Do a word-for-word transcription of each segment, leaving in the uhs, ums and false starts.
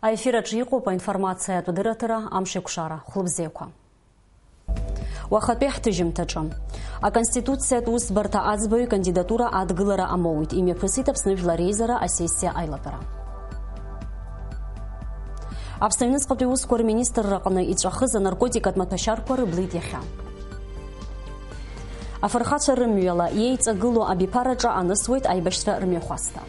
Аефир аҿы иҟоуп аинформациатә дырраҭара Амшеикәшара. Хәлыбзиақәа. Уахатәи ҳҭыжьымҭаҿы. Аконституциатә усӡбарҭа аӡбаҩ икандидатура адгылара амоуит, имҩаԥысит Аԥсны Жәлар Реизара асессиа аилатәара. Аԥсны аҩныҵҟатәи усқәа рминистрраҟны иҵәахыз анаркотикатә маҭәашьарқәа рыблит иахьа. Афырхацәа рымҩала иеиҵагылоу абиԥараҿы анысуеит аибашьра рмҩахәасҭа.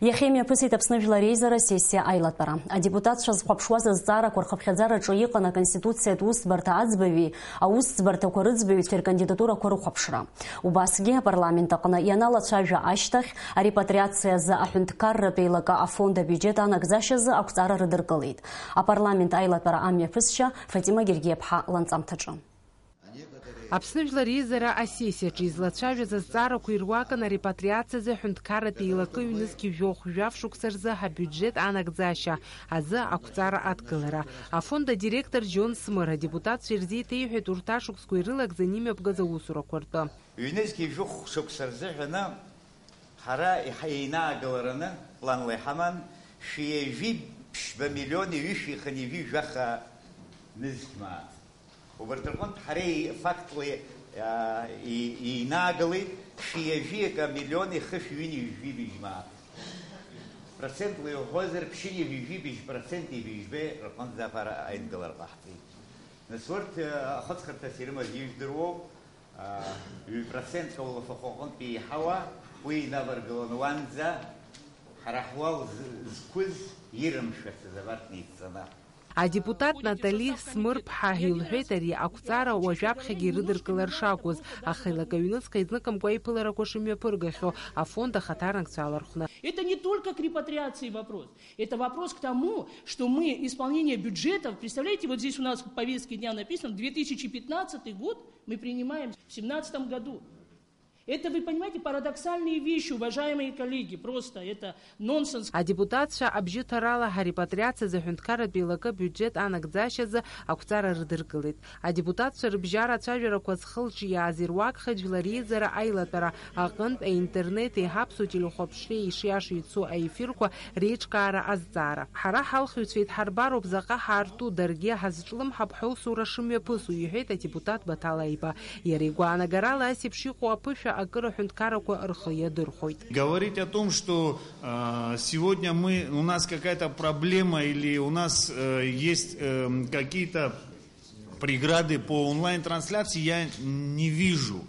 Иахьа имҩаԥысит Аԥсны Жәлар Реизара асессиа аилатәара. Адепутатцәа зхәаԥшуаз азҵаарақәа рхыԥхьаӡараҿы иҟан Аконституциатә усӡбарҭа аӡбаҩи аусӡбарҭақәа рыӡбаҩцәеи ркандидатурақәа рыхәаԥшра. Убасгьы апарламент аҟны ианалацәажәа ашьҭахь, арепатриациа азы аҳәынҭқарратә еилакы афонд абиуџьет анагӡашьазы ақәҵара рыдыркылеит. Апарламент аилатәара амҩаԥысшьа Фатима Гергиаԥҳа ланҵамҭаҿы. Аԥсны Жәлар Реизара асессиаҿы излацәажәаз азҵаарақәа ируакын арепатриациазы аҳәынҭқарратә еилакы ҩнызқь жәохә-жәаф шықәса рзы абиуџьет анагӡашьа азы ақәҵара адкылара. Афонд адиректор Џьон Смыр адепутатцәа ирзеиҭеиҳәеит урҭ ашықәсқәа ирылагӡаны имҩаԥгаз аусурақәа ртәы. Ҩнызқь жәохә шықәса рзыҳәаны ҳара иҳа-, еинаагалараны планла иҳаман шәи ҩажәи ԥшьба миллиони ҩышәи хынҩажәи жәаха нызқь мааҭ. Убарҭ рҟынтә ҳара и-, фактла, а, и-, иеинаагалеит шәи ҩажәи акы миллиони хышәи ҩынҩажәи быжь мааҭ. Процентла иуҳәозар, ԥшьынҩажәи жәибжь проценти быжьбеи рҟынӡа аԥара аидгылара ҟаҳҵеит. Нас урҭ, а, ахыҵхырҭас ирымаз ижәдыруоу, а, ҩ-процентк аулафахәы аҟынтә еиҳауа, уи инаваргыланы уанӡа ҳара ҳуал з-, зқәыз ирымшәацыз абарҭ неидҵаны. Адепутат Натали Смырԥҳа илҳәеит ари ақәҵара уажәаԥхьагьы ирыдыркылар шакәыз, аха еилакы аҩныҵҟа изныкымкәа аиԥыларақәа шымҩаԥыргахьоу афонд ахаҭарнакцәа алархәны. Это не только к репатриации вопрос. Это вопрос к тому, что мы исполнение бюджетов, представляете, вот здесь у нас в повестке дня написано, две тысячи пятнадцатый год мы принимаем в семнадцатом году. Это, вы понимаете, парадоксальные вещи, уважаемые коллеги, просто это нонсенс. Адепутатцәа абжьыҭарала арепатриациазы аҳәынҭқарратә еилакы абиуџьет анагӡашьазы ақәҵара рыдыркылеит. Адепутатцәа рыбжьара ацәажәарақәа зхылҿиааз ируакхеит Жәлар Реизара аилатәара аҟынтә аинтернети аԥсуа телехәаԥшреи ишиашоу ицо аефирқәа реиҿкаара азҵаара. Ҳара ҳалхыҩцәа идҳарбароуп заҟа ҳаарту, даргьы ҳазҿлымҳап ҳусура шымҩаԥысу, иҳәеит адепутат Баҭал Аиба. Иара игәаанагарала ас еиԥш иҟоу аԥышәа акыр аҳәынҭқаррақәа рхы иадырхәоит. Говорить о том, что, э, сегодня мы, у нас какая-то проблема или у нас, э, есть, э, какие-то преграды по онлайн-трансляции, я не вижу.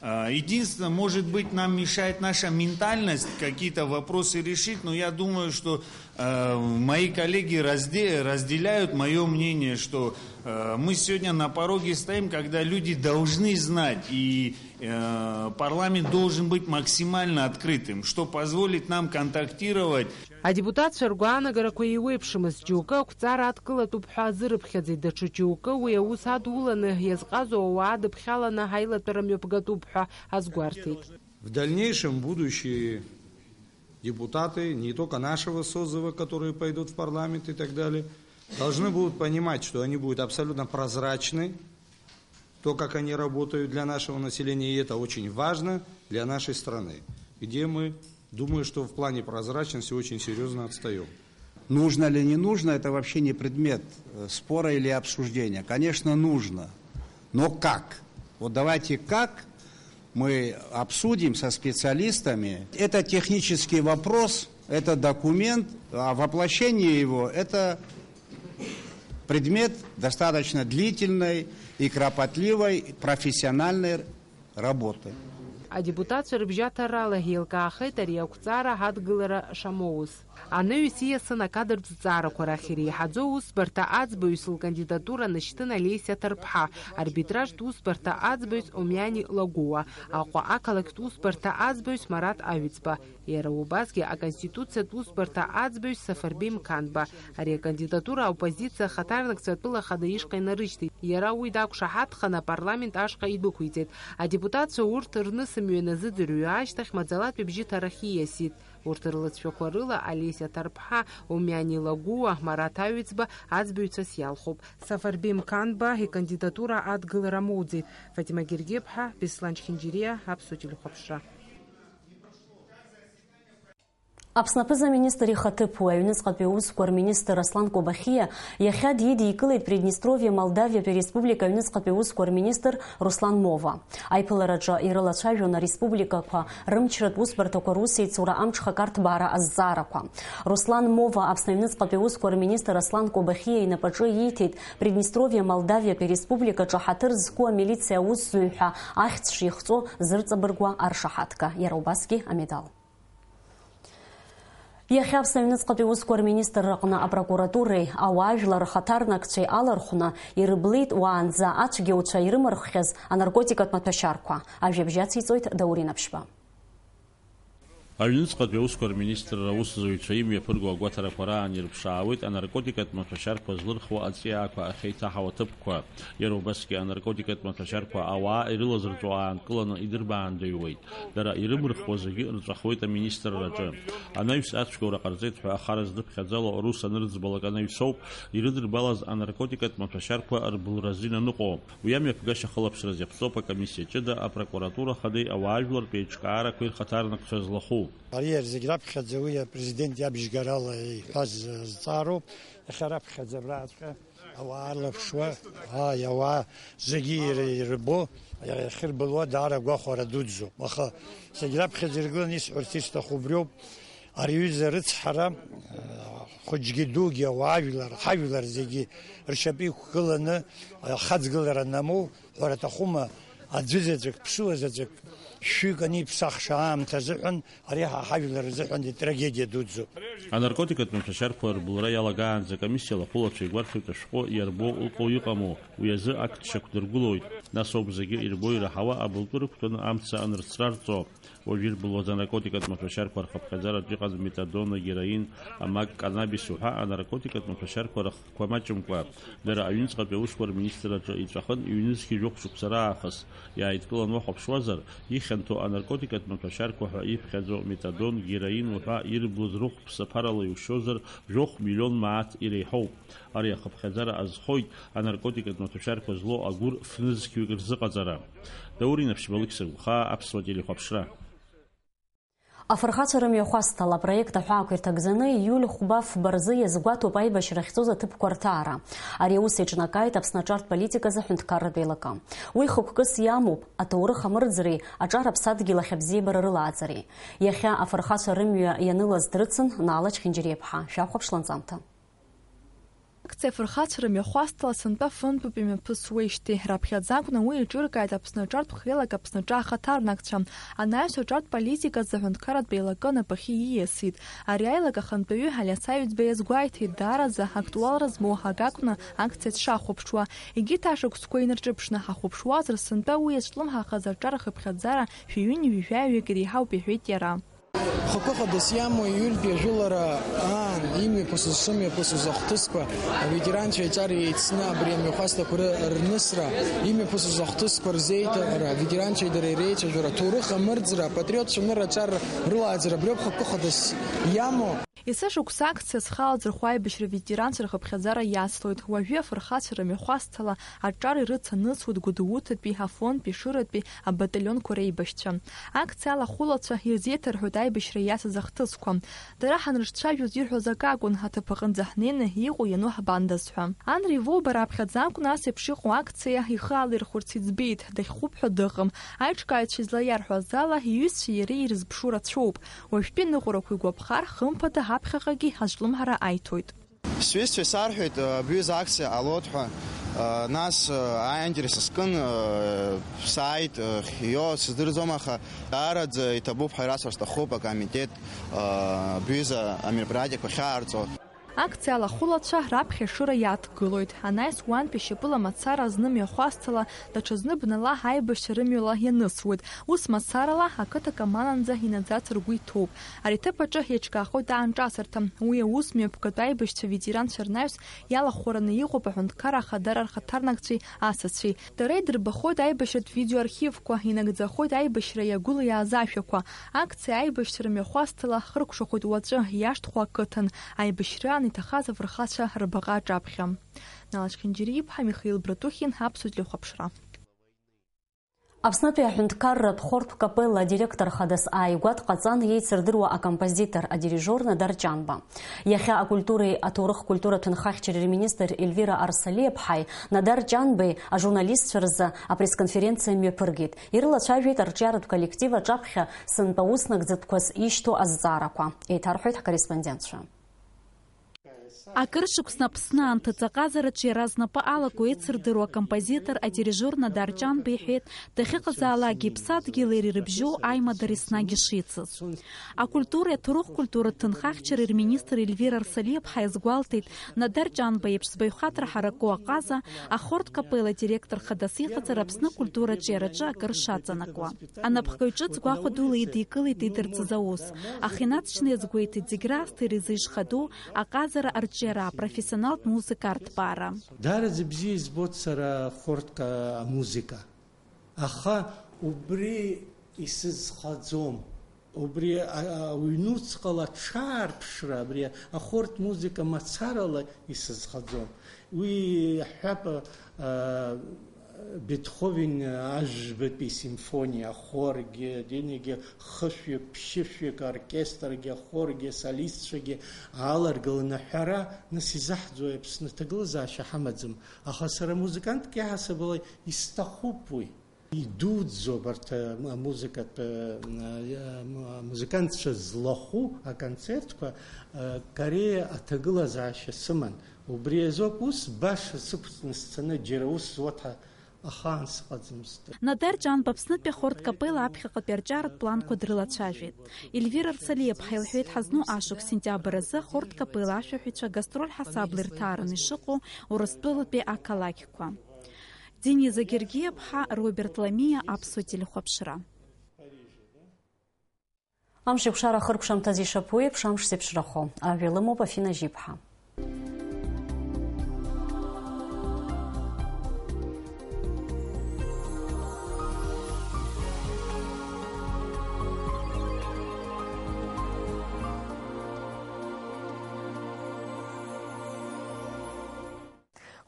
Э, единственное, может быть, нам мешает наша ментальность какие-то вопросы решить, но я думаю, что, э, мои коллеги разде-, разделяют моё мнение, что, э, мы сегодня на пороге стоим, когда люди должны знать, и, э, парламент должен быть максимально открытым, что позволит нам контактировать. Адепутатцәа ргәаанагарақәа еиуеиԥшымызт, џьоукы ақәҵара адкылатәуп ҳәа азырыԥхьаӡеит, даҽа џьоукы уи аус адуланы, иазҟазоу ауаа дыԥхьаланы ҳаилатәара мҩаԥгатәуп ҳәа азгәарҭеит. В дальнейшем будущие депутаты, не только нашего созыва, которые пойдут в парламент и так далее, должны будут понимать, что они будут абсолютно прозрачны, то, как они работают для нашего населения, и это очень важно для нашей страны, где мы, думаю, что в плане прозрачности очень серьёзно отстаём. Нужно или не нужно, это вообще не предмет, э, спора или обсуждения. Конечно, нужно. Но как? Вот давайте как мы обсудим со специалистами. Это технический вопрос, это документ, а воплощение его — это предмет достаточно длительной и кропотливой профессиональной работы. Адепутатцәа рыбжьаҭарала еилкаахеит ари ақәҵара адгылара шамоуз. Анаҩс ииасын акадартә зҵаарақәа рахь иреиҳаӡоу усбарҭа аӡбаҩыс лкандидатура нышьҭын Олеся Ҭарԥҳа, арбитражтә усбарҭа аӡбаҩыс Омиани Лагәуа, Аҟәа ақалақьтә усбарҭа аӡбаҩыс Марат Аҩӡба, иара убасгьы аконституциатә усбарҭа аӡбаҩыс Сафарбеи Мқанба. Ари акандидатура аоппозициа ахаҭарнакцәа атәыла ахада ишҟа инарышьҭит. Иара уи дақәшаҳаҭханы апарламент ашҟа идәықәиҵеит. Адепутатцәа урҭ рнысымҩа назыӡырҩуа ашьҭахь маӡалатәи бжьыҭарахь ииасит. Урҭ рлыҵшәақәа рыла Олеся Ҭарԥҳа, Омиани Лагәуа, Марат Аҩӡба аӡбаҩцәас иалхуп. Сафарбеи Мқанба икандидатура адгылара амоуӡеит. Фатима Гергиаԥҳа, Беслан Чхинџьириа, Аԥсуа телехәаԥшра. Аԥсны аԥыза-министр ихаҭыԥуаҩ, аҩныҵҟатәи аусқәа рминистр Аслан Кобахиа иахьа дидикылеит Приднестровиа Молдавиатәи Республика аҩныҵҟатәи аусқәа рминистр Руслан Мова. Аиԥылараҿы ирылацәажәон ареспубликақәа рымчратә усбарҭақәа русеицура амҽхак арҭбаара азҵаарақәа. Руслан Мова Аԥсны аҩныҵҟатәи аусқәа рминистр Аслан Кобахиа инапаҿы ииҭеит Приднестровиа Молдавиатәи Республикаҿы ҳаҭыр зқәу амилициа аусзуҩ ҳәа ахьӡ шихҵәо зырҵабыргуа аршаҳаҭга, иара убасгьы амедал. Иахьа Аԥсны аҩныҵҟатәи аусқәа рминистрраҟны апрокуратуреи ауаажәлар рхаҭарнакцәеи алархәны ирыблит уаанӡа ацәгьауцәа ирымарххьаз анаркотикатә маҭәашьарқәа. Ажәабжь ациҵоит Даур Инаԥшьба. Аҩныҵҟатәи аусқәа рминистрра аусзуҩцәа имҩаԥырго агәаҭарақәа раан ирыԥшаауеит анаркотикатә маҭәашьарқәа злырхуа аҵиаақәа ахьеиҭаҳау аҭыԥқәа. Иара убасгьы анаркотикатә маҭәашьарқәа ауаа ирылазырҵо аанкыланы идырбаандаҩуеит. Дара ирымырхуа зегьы рҵәахуеит аминистрраҿы. Анаҩс ацәгьоура ҟарҵеит ҳәа ахара здыԥхьаӡало рус анырӡбалак анаҩсоуп ирыдырбалаз анаркотикатә маҭәашьарқәа рбылразы инаныҟәо. Уи амҩаԥгашьа ахылаԥшра азы иаԥҵоуп акомиссиа ҷыда, апрокуратура хадеи ауаажәлартә еиҿкаарақәеи рхаҭарнакцәа злахәу. Ари зегь раԥхьаӡа уи апрезидент иабжьгарала иҳәаз зҵаароуп. Иахьа раԥхьаӡа абраҵәҟьа ауаа рлаԥшуа, ааи, ауаа зегьы ир-, ирбо, иахьырбылуа даара агәахәара дуӡӡоуп. Аха зегь раԥхьаӡа иргыланы исҳәарц исҭаху убриоуп. Ари аҩыза рыцҳара, хәыҷгьы дугьы, ауаажәлар, ҳажәлар зегьы ршьапы иқәгыланы, ахаҵгылара анамоу, ҳәара аҭахума, аӡәызаҵәык, ԥсуазаҵәык, шәҩык аниԥсахша аамҭа азыҳәан, ари ҳа ҳажәлар рзыҳәан итрагедиа дуӡӡоуп. Анаркотикатә маҭәашьарқәа рбылра иалагаанӡа акомиссиа алахәылацәа игәарҭоит ашәҟәы иарбоу ыҟоу иҟаму, уи азы актә шьақәдыргылоит, нас ауп зегьы ирбо ираҳауа абылтәы рықәтәаны амца анырцрарҵо. Уажә ирбылуаз анаркотикатә маҭәашьарқәа рхыԥхьаӡараҿы иҟан метадон, агероин, амак, канабис уҳәа анаркотикатә маҭәашьарқәа рыхкқәа маҷымкәа. Дара аҩныҵҟатәи аусқәа рминистрраҿы иҵәахын, ҩнызқьи жәохә шықәса раахыс. Иааидкылан уахәаԥшуазар, ихьанҭоу анаркотикатә маҭәашьарқәа ҳәа иԥхьаӡо метадон, героин уҳәа ирблыз рыхә ԥсаԥарала иушьозар, жәохә миллион мааҭ иреиҳоуп. Ари ахыԥхьаӡара азхоит анаркотикатә маҭәашьарқәа злоу агәыр фнызқьҩык рзыҟаҵара. Даур Инаԥшьба, Алықьса Гәхаа, Аԥсуа телехәаԥшра. Афырхацәа рымҩахәасҭала апроект аҳәаақәа ирҭагӡаны ииуль хәба фба рзы иазгәаҭоуп аибашьра ахьцоз аҭыԥқәа рҭаара. Ари аус еиҿнакааит Аԥсны аҿартә политиказы аҳәынҭқарратә еилакы. Уи хықәкыс иамоуп, аҭоурых амырӡреи аҿар аԥсадгьыл ахь абзиабара рылааӡареи. Иахьа афырхацәа рымҩа ианылаз дрыцын Наала Чхинџьариаԥҳа. Шәахәаԥш ланҵамҭа. Акциа афырхацәа рымҩахәасҭала сынтәа фынтәуп имҩаԥысуеижьҭеи. Раԥхьаӡа акәны уи еиҿыркааит Аԥсны аҿартә хеилак Аԥсны аҿы ахаҭарнакцәа. Анаҩс аҿартә политиказы аҳәынҭқарратә еилакы анапахьы ииасит. Ари аилак ахантәаҩы Алиас Аҩӡба иазгәеиҭеит, даараӡа актуалра змоу акы акәны акциа дшахәаԥшуа. Егьырҭ ашықәсқәа инарҿыԥшны ҳахәаԥшуазар, сынтәа уи иазҿлымҳахаз аҿар ахыԥхьаӡара шәи ҩынҩажәи жәаҩык иреиҳауп, иҳәеит иара. Хықәкы хадас иамоу иҩынтәи ажәылара аан имҩаԥысыз шымҩаԥысыз ахҭысқәа, аветеранцәа иҿар еицны абри амҩахәасҭақәа ры-, рнысра, имҩаԥысыз ахҭысқәа рзеиҭаҳәара, аветеранцәеи дареи реицәажәара, аҭоурых амырӡра, апатриотцәа нырраҿар рылааӡара, абриоуп хықәкы хадас иамоу. Есышықәса акциа зхала зырхәо аибашьра ветеранцәа рхыԥхьаӡара иацлоит. Уажәы афырхацәа рымҩахәасҭала аҿар ирыцанысуеит Гәдоуҭатәи, Афонтәи, Шыратәи абаталионқәа реибашьцәа. Акциа алахәылацәа ирзеиҭарҳәоит аибашьра иацыз ахҭысқәа. Дара ҳанрыҿцәажәоз ирҳәоз акы акәын, аҭыԥ аҟынӡа ҳнеины иҟоу иану ҳбандаз ҳәа. Анри Воуба раԥхьаӡа акәны ас еиԥш иҟоу акциа ихы алирхәырц иӡбеит, дахьхәып ҳәа дыҟам. Аиҿкааҩцәа излаиарҳәаз ала, иҩызцәеи иареи ирызԥшу рацәоуп. Уажәтәи аныҟәарақәа игәаԥхар, хымԥада ҳаԥхьаҟагьы азҿлымҳара аиҭоит. Сҩызцәа исарҳәеит, абҩыза акциа ҟалоит ҳәа, нас аинтерес скын, сааит, ио, сыздырӡом, аха даараӡа иҭабуп ҳәа расҳәар сҭахуп, акомитет, абҩыза амероприатиақәа ахьаарҵо. Акциа алахәылацәа раԥхьа ашыра иаадгылоит. Анаҩс уантәи шьапыла мацара зны мҩахәасҭала, даҽазны бнала аибашьцәа рымҩала ианысуеит. Ус мацарала ақыҭа Камананӡа инаӡарц ргәы иҭоуп. Ари аҭыԥ аҿы еиҿкаахоит аанҿасырҭа. Уи аус мҩаԥгатәу аибашьцәа ветеранцәа рнаҩс иалахәхараны иҟоуп аҳәынҭқарра ахадара рхаҭарнакцәеи асасцәеи. Дара идырбахоит аибашьратә видеоархивқәа, инагӡахоит аибашьра иагәылиааз ашәақәа. Акциа аибашьцәа рымҩахәасҭала хыркәшахоит уаҵәы иашьҭхәа ақыҭан, аибашьраан иҭахаз афырхацәа рбаҟа аҿаԥхьа. Нала Чхинџьариа-иԥҳа, Михаил Братухин, Аԥсуа телехәаԥшра. Аԥснытәи аҳәынҭқарратә хортә капелла адиректор хадас ааигәа дҟаҵан иеицырдыруа акомпозитор, адирижиор Надар Ҷанба. Иахьа акультуреи аҭоурых-культуратә ҭынхахьчареи рминистр Ельвира Арсалиаԥҳаи Надар Ҷанбеи ажурналистцәа рзы апресс-конференциа мҩаԥыргеит. Ирылацәажәеит арҿиаратә коллектив аҿаԥхьа сынтәа уснагӡатәқәас ишьҭоу азҵаарақәа. Еиҭарҳәоит ҳкорреспондентцәа. Акыр шықәса Аԥсны анҭыҵ аҟазараҿы иара знапы алаку еицырдыруа акомпозитор, адирижиор Надар Ҷанба иҳәеит, дахьыҟазаалакгьы иԥсадгьыли иареи ирыбжьоу аимадара еснагь ишицыз. Акультуреи аҭоурых-культуратә ҭынхахьчареи рминистр Ельвира Арсалиаԥҳа иазгәалҭеит, Надар Ҷанба иеиԥш збаҩхатәра ҳараку аҟаза, ахортә капелла адиректор хадас иҟаҵара Аԥсны акультура аҿиараҿы акыр шаҵанакуа. Анапхгаҩ ҿыц гәахәа дула идикылеит идырҵаз аус, аха инаҵшьны иазгәеиҭеит зегь раасҭа ирзы ишхадоу аҟазара арҿиара, апрофессионалтә музыка арҭбаара. Даараӡа бзиа избоит сара хортк амузыка, аха убри исызхаӡом. Убри а-, а-, аҩнуҵҟала аҽаарԥшра, абри ахортк музыка мацарала исызхаӡом. Уи ҳҳәап, а, Бетховен ажәбатәи симфониа, ахоргьы, динагьы хышәҩык, ԥшьышәҩык, оркестргьы, ахоргьы, асолистцәагьы ааларгаланы аҳәара, нас изаҳӡои, Аԥсны ҭагылазаашьа ҳамаӡам. Аха сара музыкантк иаҳасабала исҭахуп уи. Идуӡӡоуп арҭ, а, амузыкатә, а, а, амузыкантцәа злахәу аконцертқәа, а, Кореа аҭагылазаашьа сыман. Убри азоуп ус баша сықәҵны сцаны џьара ус зуа ҭа-, ахаан сыҟаӡамызт. Надар Ҷанба Аԥснытәи ахортк капелла аԥхьаҟатәи арҿиаратә планқәа дрылацәажәеит. Ельвира Арсалиаԥҳа илҳәеит ҳазну ашықәс сентиабр азы ахортк капелла ашәаҳәаҩцәа гастроль ҳасабла ирҭаараны ишыҟоу Урыстәылатәи ақалақьқәа. Дениза Гергиаԥҳа, Роберт Ламиа, Аԥсуа телехәаԥшра. Амш еиқәшара ахыркәшамҭаз ишаԥу еиԥш, амш зеиԥшрахо. Ажәа лымоуп Афина Жьиԥҳа.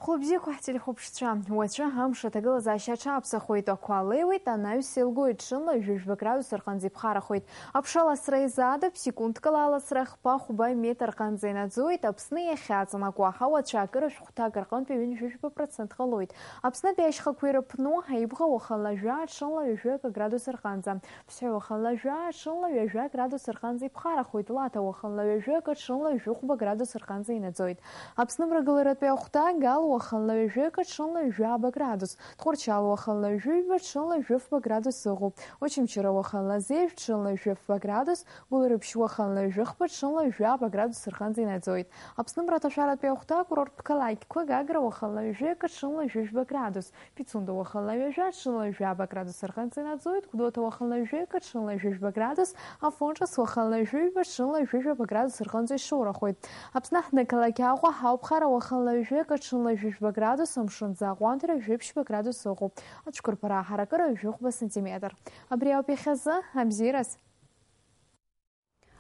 Хәлыбзиақәа ҳтелехәаԥшцәа, уаҵәы амш аҭагылазаашьа аҽаԥсахуеит, ақәа леиуеит, анаҩс еилгоит, ҽынла ҩажәа градус рҟынӡа иԥхарахоит. Аԥша ласра изаадап, секундкала аласра хԥа-хәба метр рҟынӡа инаӡоит, Аԥсны иахьаҵанакуа аҳауа цәаакыра шәҟәҭак рҟынтә ҩынҩажәа процент ҟалоит. Аԥснытәи ашьхақәа ирыԥну аибӷа уахынла жәаа, ҽынла ҩажәа градус рҟынӡа. Ԥсҳәа уахынла жәаа, ҽынла ҩажәа градус рҟынӡа иԥхарахоит, Лаҭа уахынла ҩажәа, ҽынла ҩажәи хәба градус рҟынӡа инаӡоит. Аԥсны мрагыларатәи ахәҭа, Гал уахынла ҩажәа, ҽынла ҩажәи ааба градус, Тҟәарчал уахынла ҩажәи жәба, ҽынла ҩажәи фба градус ыҟоуп. Очамчыра уахынла зежә, ҽынла ҩажәи фба градус, Гәылрыԥшь уахынла ҩажәи хԥа, ҽынла ҩажәи ааба градус рҟынӡа инаӡоит. Аԥсны мраҭашәаратәи ахәҭа, акурорттә қалақьқәа, Гагра уахынла ҩажәи, ҽынла ҩажәи жәба градус, Пицунда уахынла ҩажәа, ҽынла ҩажәи ааба градус рҟынӡа инаӡоит, Гәдоуҭа уахынла ҩажәи, ҽынла ҩажәи жәба градус, Афонҿас уахынла ҩажәи жәба, ҽынла ҩажәи жәаба градус рҟынӡа ишоурахоит. Аԥсны аҳҭнықалақь Аҟәа ҳауп, Хара уахынла ҩажәи, ҽынла ҩажәи жәба градус, амшын аӡы аҟәандара ҩажәи ԥшьба градус ыҟоуп. Ацәқәырԥара аҳаракыра ҩажәи хәба сантиметр. Абри ауп иахьазы, абзиараз.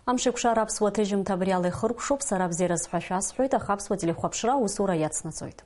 Амш еиқәшара аԥсуа ҭыжьымҭа абри ала ихыркәшоуп, сара абзиараз ҳәа шәасҳәоит, аха аԥсуа телехәаԥшра аусура иацнаҵоит.